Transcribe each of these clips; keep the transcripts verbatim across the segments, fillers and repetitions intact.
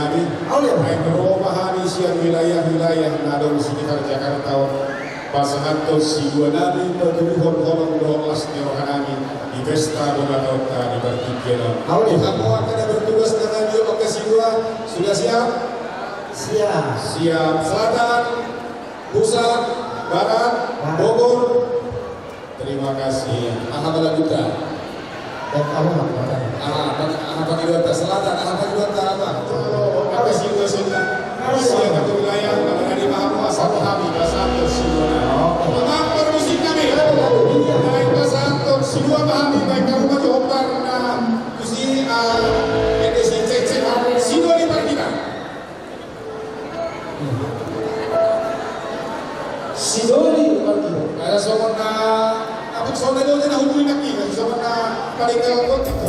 Amin. Naeng ro ma hami sian wilayah-wilayah na adong sekitar Jakarta on, pasahathon sidua nami patuduhon holong dohot las ni roha nami di pesta bona taonta di partingkian on. Amin. Di hamu angka na bertugas na nami, oke, sidua, sudah siap? Siap. Siap. Selatan, pusat, barat, Barat. Bogor. Terima kasih. Aha ma laguta? Aha, aha pangidoanta? Selatan, aha pangidoanta, apa? Apa sih maksudnya? Siap, satu wilayah, mana di Maha Kuasa, hami pasahathon sidua. Oke. Maaf, permisi kami. Iya. Naeng pasahathon sidua, hami baen hamu maju hombar na tusi, ah, ende si cek, cek, sidua di parkita. Sidoli berarti. Ada sobat na, apa sobat itu na hubungi nanti, sobat na paling kalau kau itu.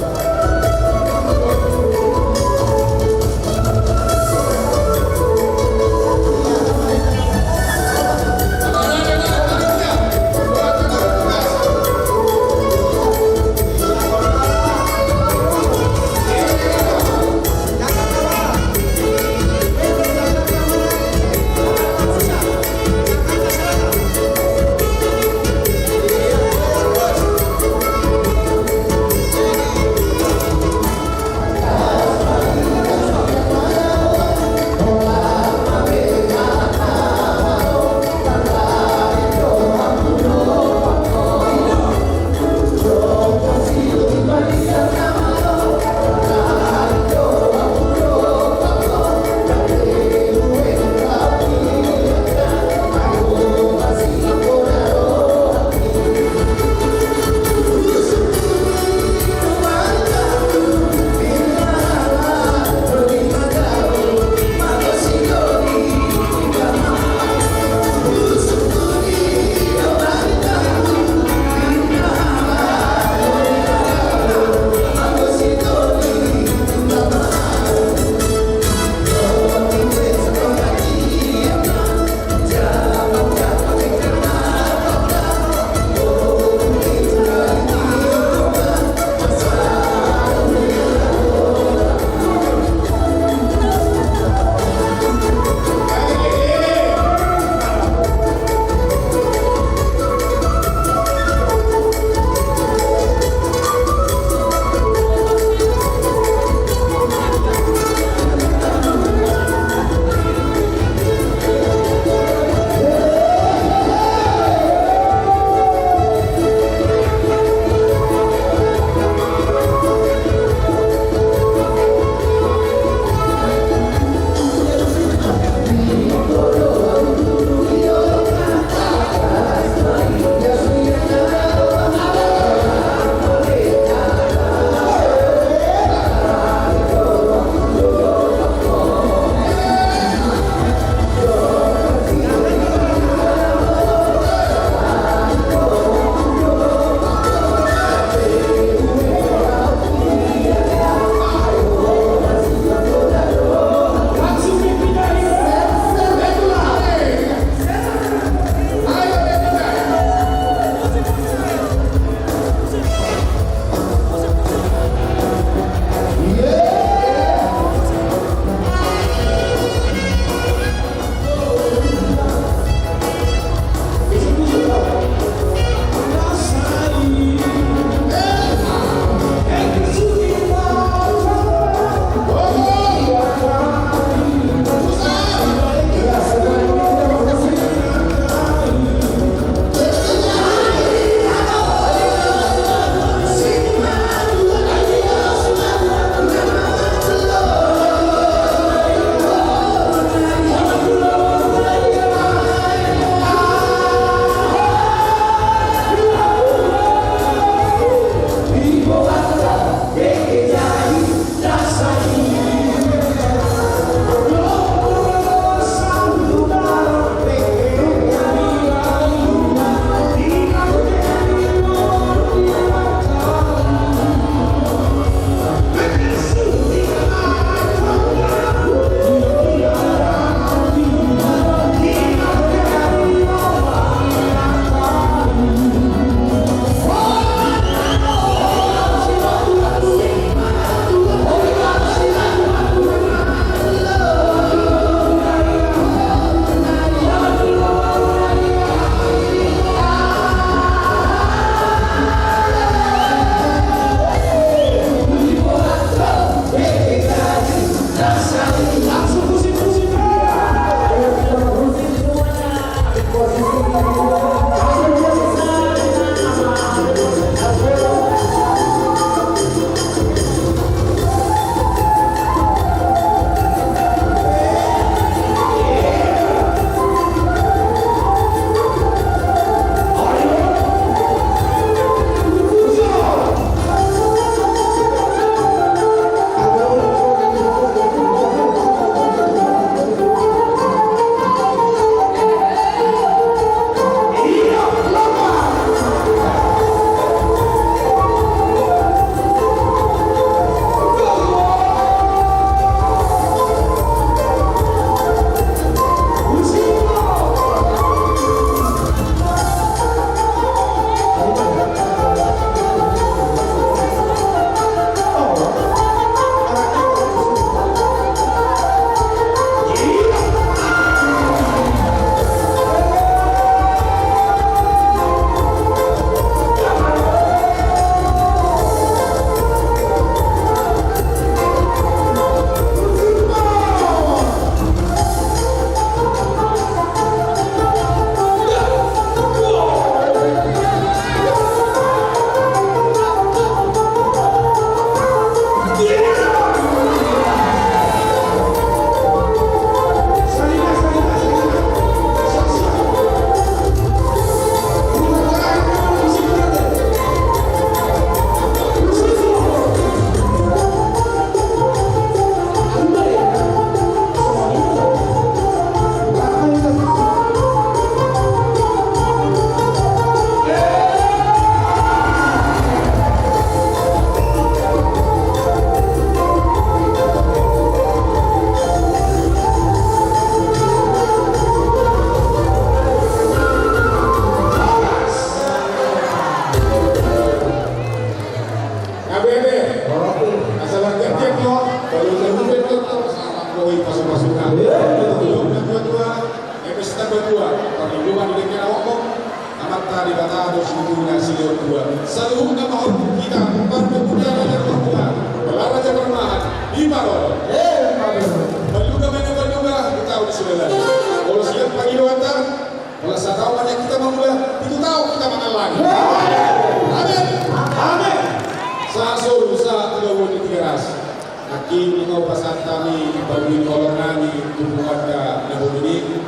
Aki, ino pasahat hami parbue ni holong nami tu punguanta na bolon i.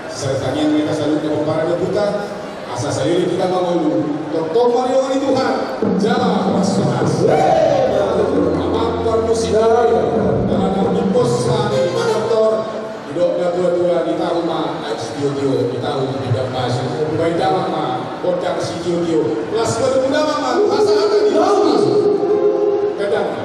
Sisada tangiang ma i saluhutna pomparan ni ompunta. Asa saleleng hita mangolu. Tongtong ma didongani Tuhan. Jala horas-horas. Amang parmusik nami, dalan na manghimpos hami manortor. Didok na tua-tua, di tahu ma aek sitio-tio, di tahu di pinggan pasu. Baen damang ma gondang sitio-tio. Las batu damang ma tu hasahatan ni pasu-pasu. Gondang ma.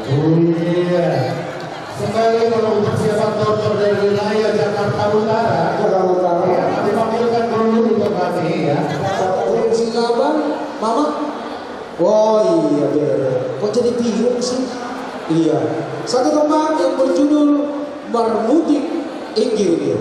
Mauliate. Kembali melakukan persiapan tortor dari wilayah Jakarta Utara. Jakarta Utara. Ya, kami panggilkan dulu untuk kami, ya. Bapak Ibu, silakan, Mama. Oh iya, beda. Kok jadi bingung sih? Iya. Satu tembang yang berjudul Marmutik Inggir-inggir.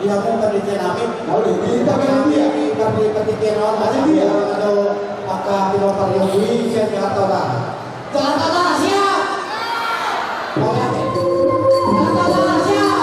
Di hamu panitia nami, lalu di panitia, panitia, panitia on, ada dia, ada angka pinompar yang bui, siap Jakarta Utara. Jakarta Utara, siap? Oke. Jakarta Utara, siap?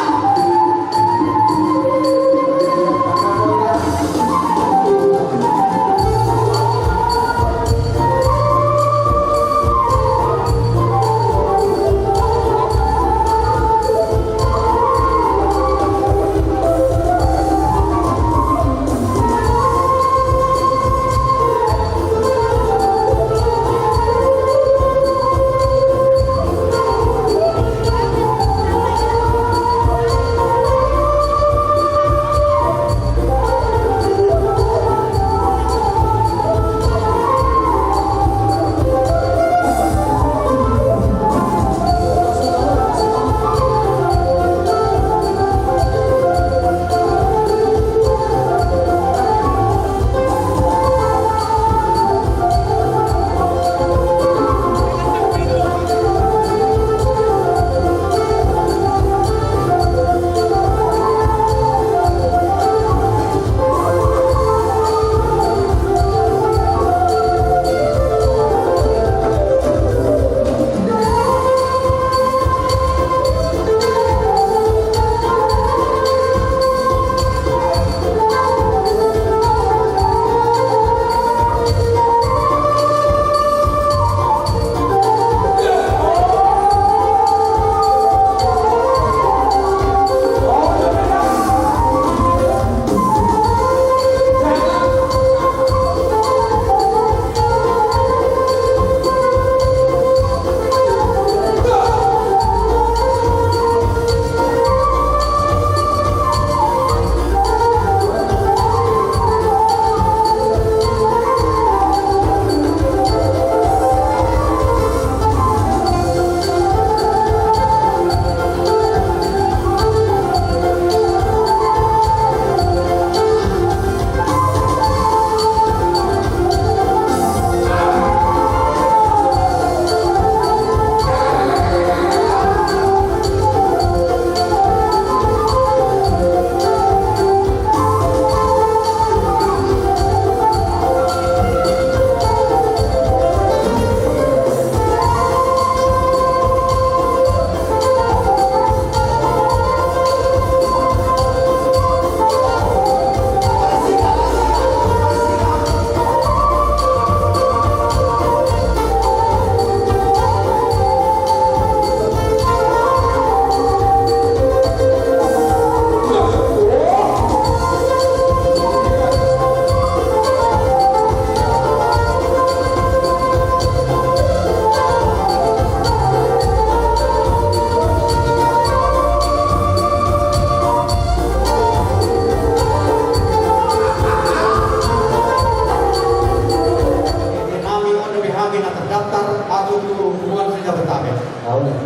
Jadi, nami on dope hami na terdaftar masuk tu Hubungan Senja Botabek. Tahu nih.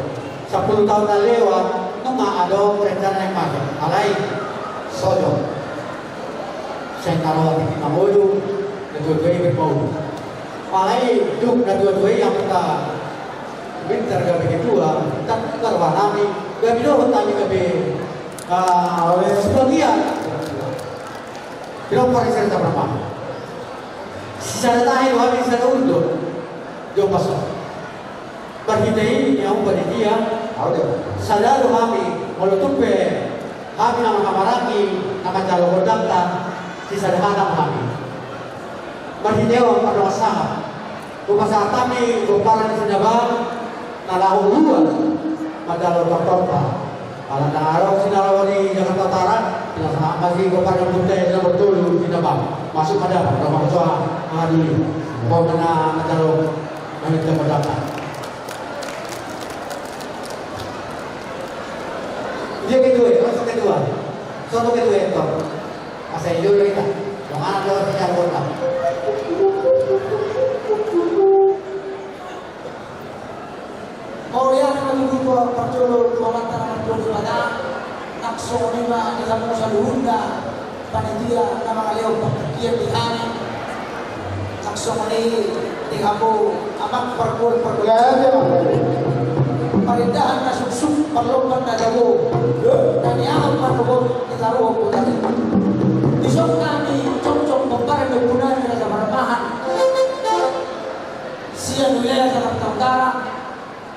Sepuluh tahun na lewat, nunga adong rencana yang masuk. Alai, sojo. Seng karo tingki mangolu, na dua-dua i berpaulu. Alai, duk na dua-dua i yang kita pintar gabe ketua, tak tukar warnami, gabe dohot nami gabe, ah, oleh sebagian. Bilang pada cerita pertama. Sisada tahe do hami sisada unduk. Jompas. Marhite i, ia umba di dia. Au dia. Sada do hami, molo tung pe hami na manghahamaranggi, na manjalo gondangta, sisada hata hami. Marhite on, pardongan sahap. Hupasahat hami gomparan ni Sinabang, na laho uluan manjalo partompa. Ala na adong sinalaho di Jakarta Utara, pinasahat ma si gomparan ni Bunte na bertolu Sinabang. Masuk ma da, na marsoa mangadili. Pokokna manjalo, manjalo gondangta. Dia ketua, masuk ketua. Soto ketua, Tor. Asa i do hita. Dongan do hita gondang. Mauliate ma di Tuhan parjolo, Tuhanta na martua Debata, nang songon i ma di hamu saluhutna panitia na mangalehon partingkian di hami, nang songon i di hamu amang parpol parpol. Parindahan na suksuk, parlompan na dabo, na niaga parlompan, ditaruhon hutana. Dison hami jongjong mambahen ompunami Raja Parmahan sian wilayah Jakarta Utara,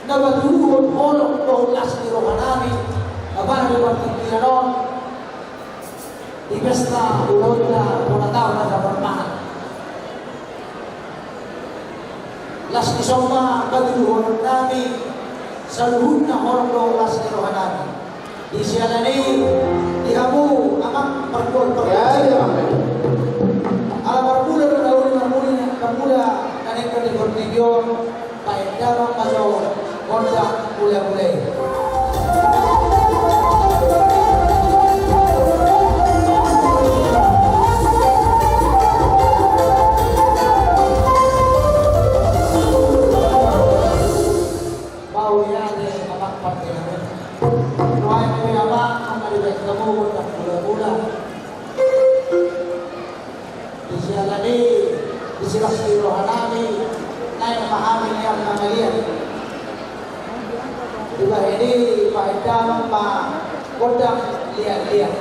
na patuduhon holong dohot las ni rohanami, apala di partingkian on, di pesta ulaonta bona taon Raja Parmahan. Las ni somba patuduhononnami, saluhutna holong dohot las ni rohanami. Di siala ni i, di hamu amang pargual pargonsi. Ala marmula do na uli marmula, marmula na naeng di portibi on, baen damang ma jo gondang mula-mula i. Mauliate ma amang pargonsi. Nuaeng pe amang, angka dibaen hamu gondang mula-mula. Di siala ni i, di silas ni rohanami, naeng ma hami nian mangaliat. Dibahen i, baen damang ma gondang liat-liat.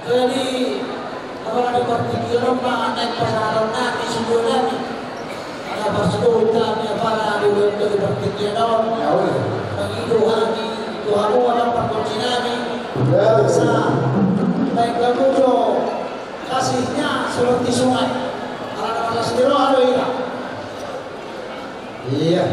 Jadi, apala di partingkian on ma naeng pasahaton nami, sude nami. Ala pasahaton nami apala di ulaonta di partingkian on. Mangido hami tu hamu amang pargonsi nami. Asa baen hamu jo kasihnya seperti sungai. Ala na marlas ni roha do hita. Iya.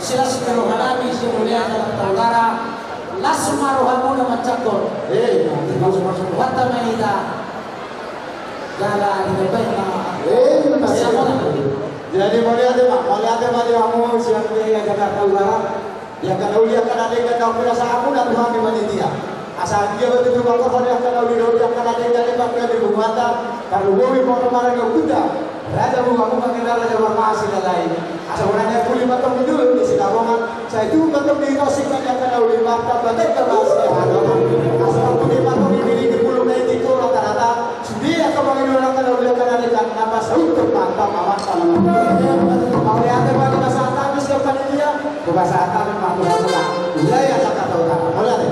Silas ni roha nami, sian Hulahula Jakarta Utara, las ma rohamuna manjangkon. Eh, langsung, langsung. Rohanta ma hita. Jala di depan ma. Eh, terima kasih. Siap, Bang. Jadi, mauliate ma, mauliate ma di hamu sian Hulahula Jakarta Utara. Di angka na uli, angka na denggan, na pinasahatmuna tu hami panitia. Asa dia betul tu bangko di angka na uli, di angka na denggan, di angka na denggan, di angka na denggan. Tarlumobi ma di ompunta Raja Boru, hamu ma angka raja, Boru Silaban. Asa bona ni puli ma tong di dulu di Sidabungan. Sai tu ma tong di Rosing, di angka na uli, marta batai ka basi hadapan. Asa tu di ma tong di diri di pulu na i di kota rata-rata. Sude angka pangidoan, angka na uli, angka na denggan, na pasaut tu mantap amat tangan. Mauliate ma di pasahat nami sian panitia. Pasahat nami ma tu hamuna. Hulahula Jakarta Utara. Mauliate.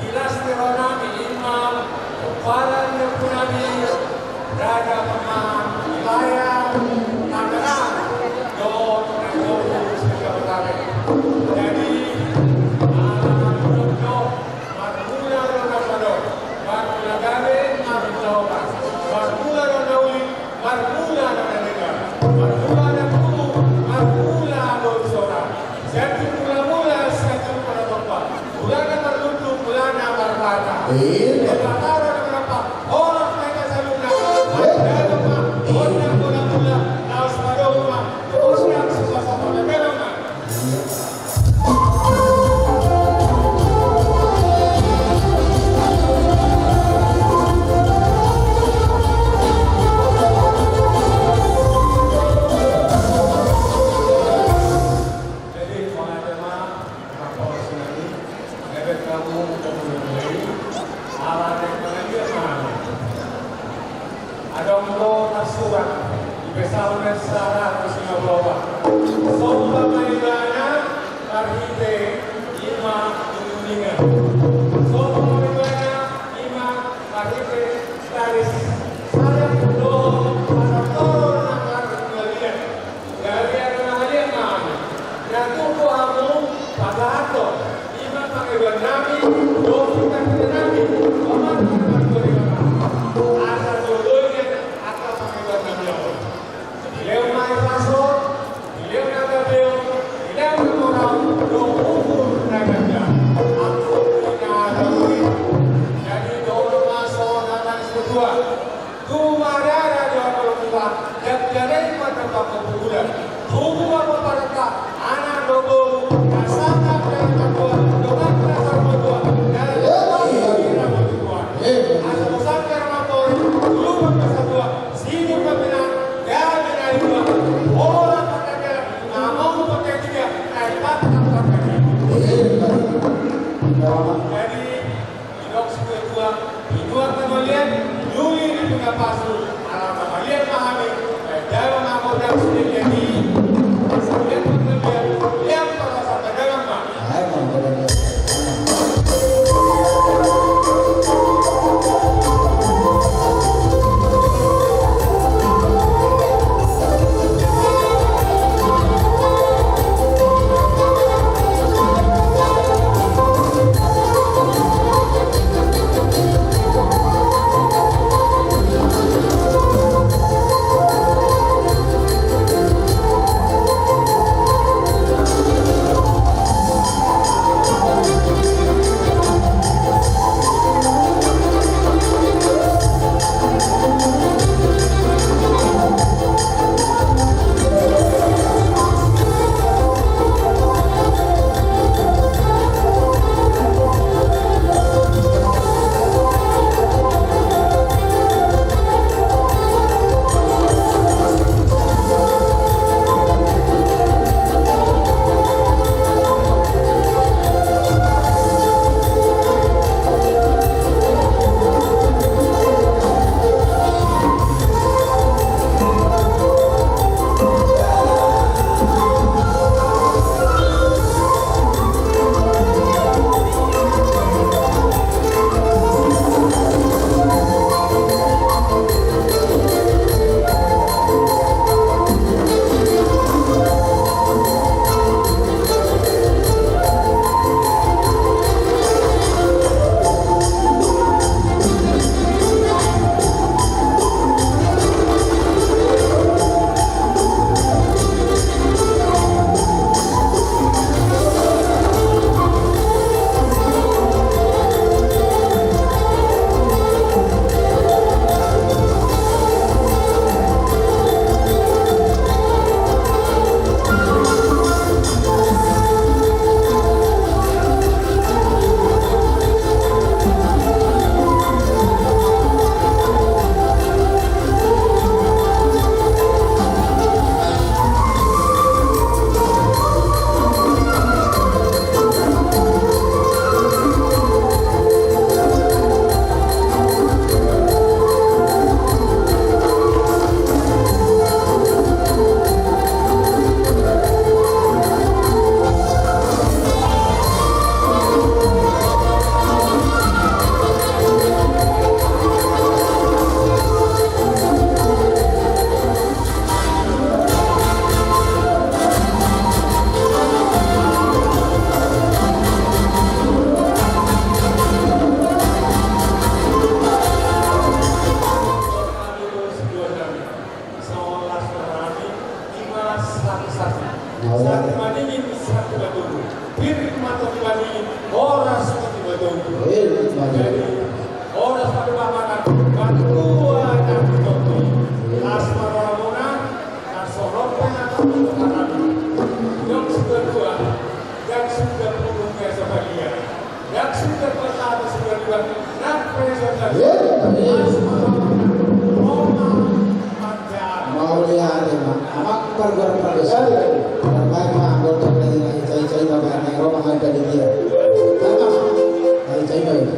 Di las ni rohanami ima pomparan ni ompunami Raja Pangan wilayah Tangerang dohot Tangerang Selatan. Jadi ala na didok, marmula do na salpu, marmula gabe, marmula horas, marmula do na uli, marmula do na denggan, marmula do na tubu, marmula do na sora. Sian tung mula-mula, sian tung mula tompa. Mulana marlundu, mulana marpata. Iya. Debata do na manampa. Horas ma hita saluhutna. Iya. Mardalan ma. Iya. Gondang mula-mula. Laos padomu ma. Gondang sipasapata dalan ma. Iya. Jadi, mauliate ma, rap ma sinami, ngebet hamu, hamu na mulai, ala ni pangadilan ma. Adong do tarsurat, di Psalmen saratus lima pulu opat. Somba ma Ibana, marhite ima uninguningan. Somba ma Ibana, ima marhite tangis. Sada do, sada do na marhite galian. Gabe angka na haliang nami, na tumpu hamu patahathon, ima pangidoannami, dohot pangidoannami, pamangan pangidoan. Asa jolo i angka pangidoannami on. Dilehon ma hahipason, dilehon ma gabeon, dilehon ma goraon, dohot umur na ganda. Ampun ni na gabe. Jadi dohonon ma songon hata ni natuatua. Tubu ma rara di horbo ni tulang, dakdanak ma tempat pergumulan. Tubu ma pomparan, anak dohot boru, na sangap dohot na tua, dongan na saur matua, na tua, ira ma tubuan. Asa sangkar ma pori, tulupan ma satua, sinur ma pinahan, gabe na hidua, horas ma pardalan, na mamuk partingkian, na hepatna pardalan. Jadi, didok situatua, inuan na mauliate, nyuli di pinggan pasu, ala na mauliate ma hami, dalan ma gondang sude jadi, sude ma mauliate, liang parasa dalan ma. Mauliate ma, amang pargual pardosa. Baen ma, gotong na di na, icai-icai ma, baen na, ro ma, ada di dia. Baen ma, icai-icai ma.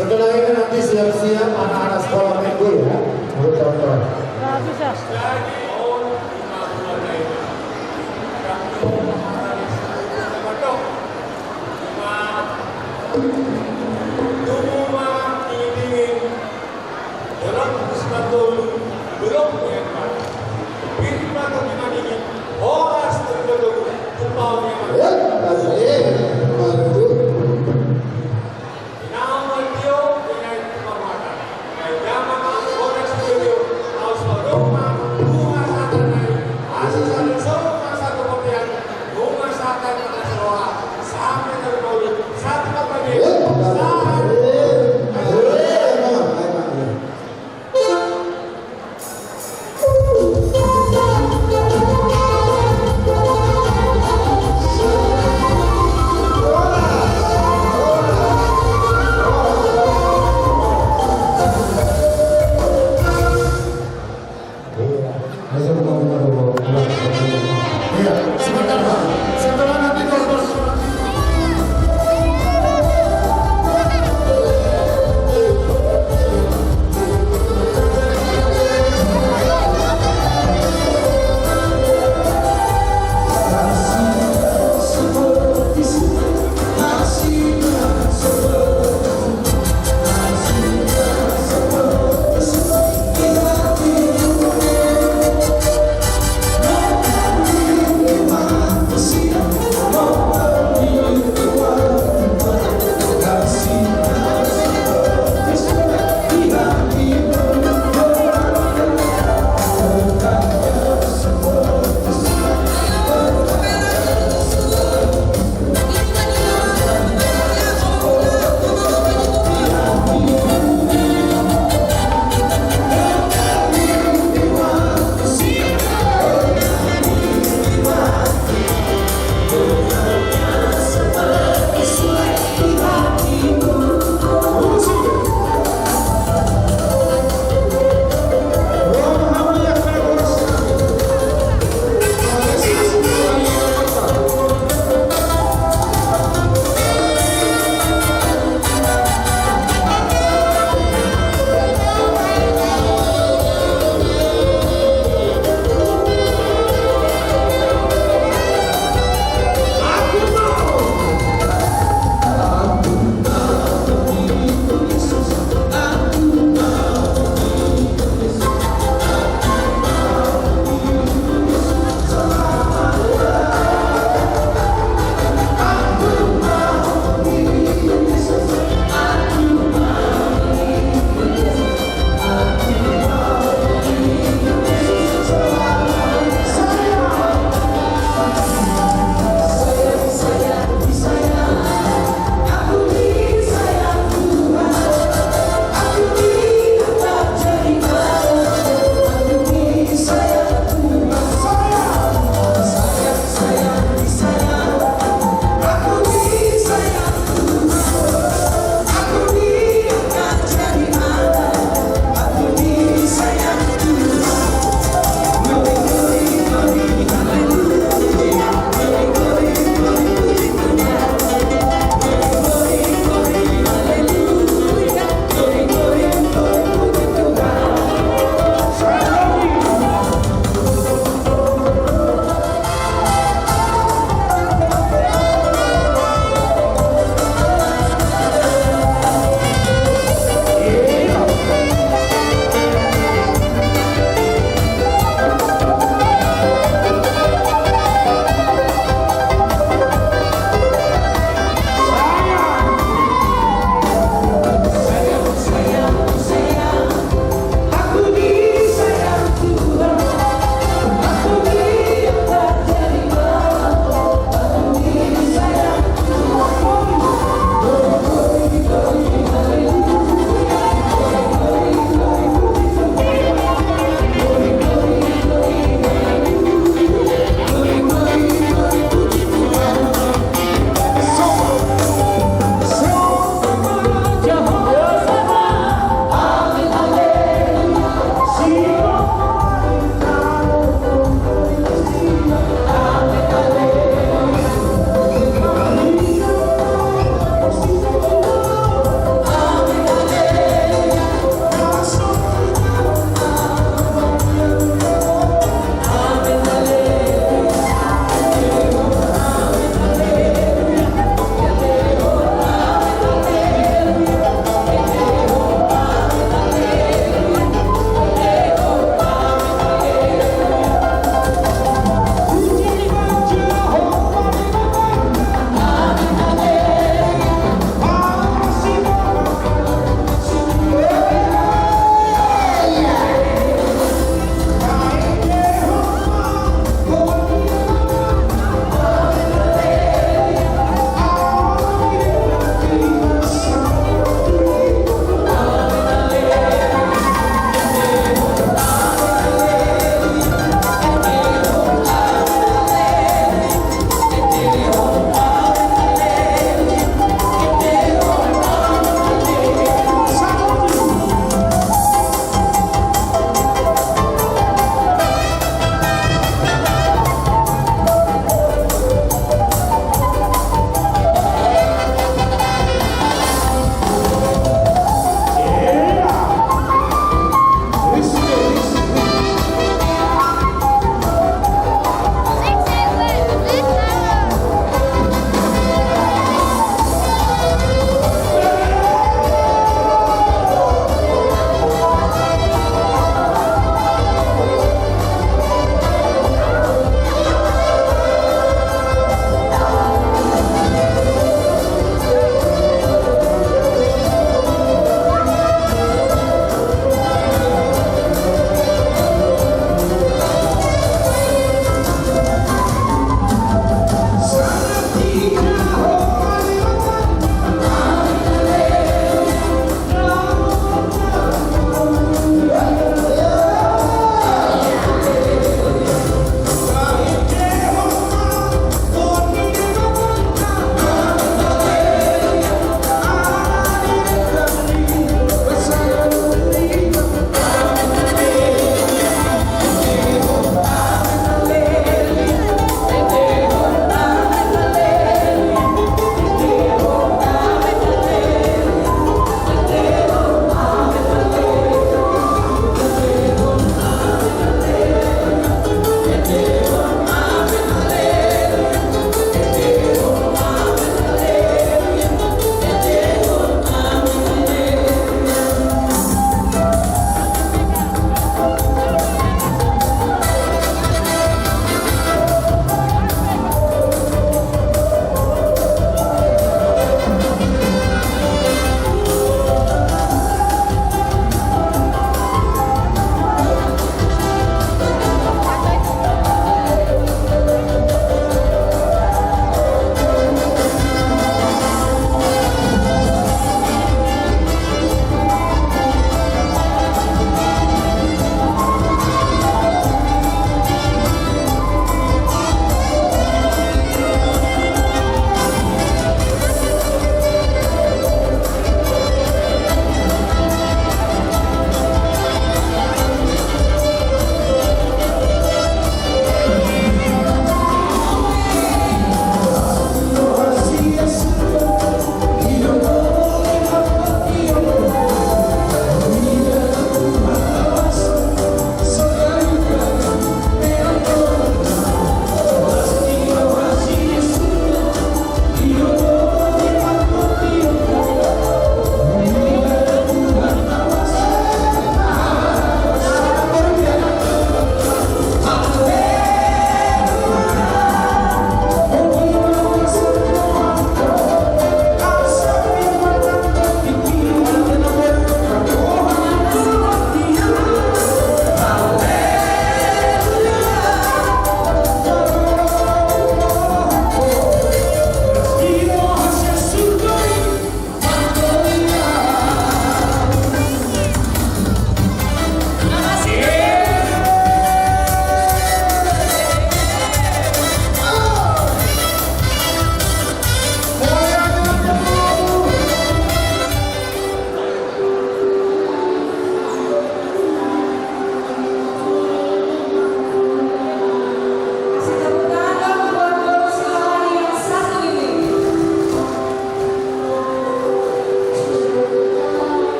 Setelah ini nanti siap-siap anak-anak sekolah minggu ya. Betul, betul.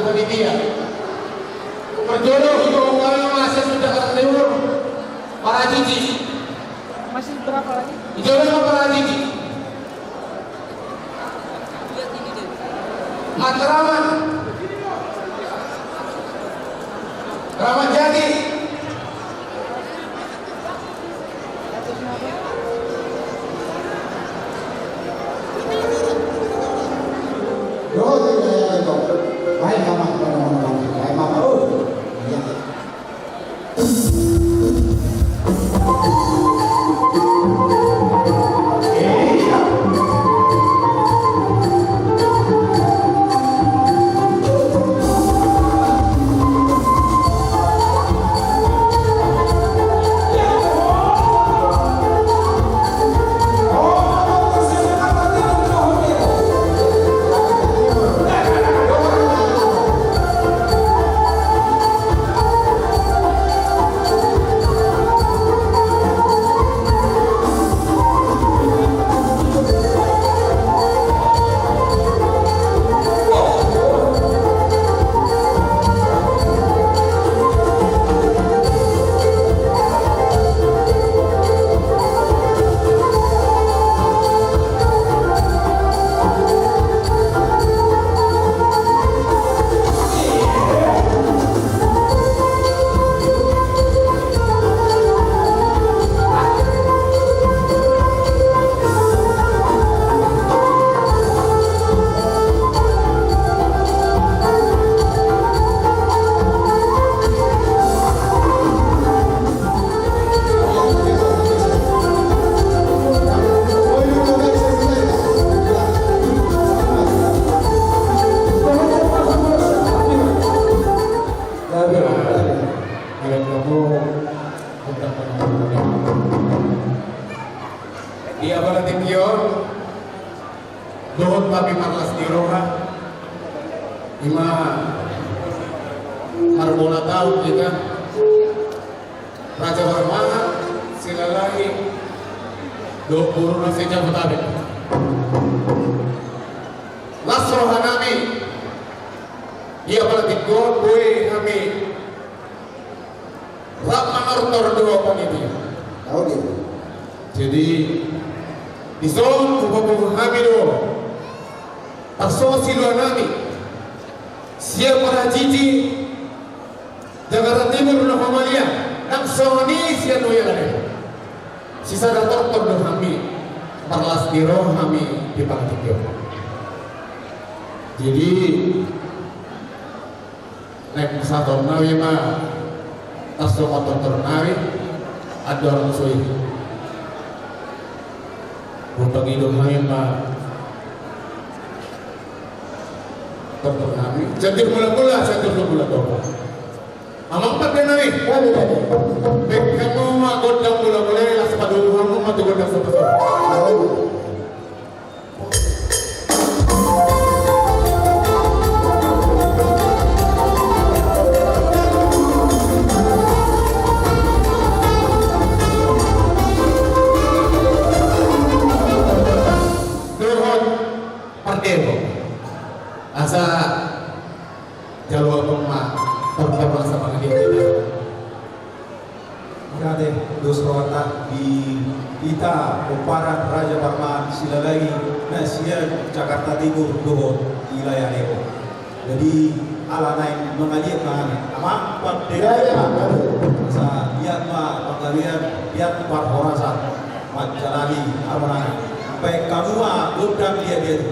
Panitia. Parjolo hujolo ma sian Jakarta Timur, Parajiji. Masih berapa lagi? Hujolo ma Parajiji. Matraman. Ramadjati. Di apala tingki on, dohot hami marlas ni roha, ima marbona taon hita, Raja Barmahan Silalahi dohot boruna si Jabodetabek. Las rohanami, di apala tingki on boi hami rap manortor do panitia. Tahu dia. Jadi, dison hupaboa hami do, tarsongon siluanami, sian Parajiji, Jakarta Timur na humaliang, nang songon i sian Uyalade. Sisada tortor do hami, marlas ni roha hami di panitia. Jadi, naeng pasahaton nami ma tarsongon tortor nami, andorang so i. Hupangido hami ma tortor nami. Catur mula-mula, catur mula-mula. Amang pande nami. Baen hamu ma gondang mula-mula, laos padomu hamu ma tu gondang sopa-sopa. Dohot pande ho. Asa jalo abang ma, tor-, tor-, asa pangadian. Ia, dos rohanta di hita pomparan Raja Barmahan Silalahi na sian Jakarta Timur dohot wilayah Depok. Jadi, ala naeng mangaliat ma hami, amang pande. Ia, ia, ia. Asa liat ma panggabean, liat parhorasan manjalani hamonangan. Baen hamu ma gondang liat-liat.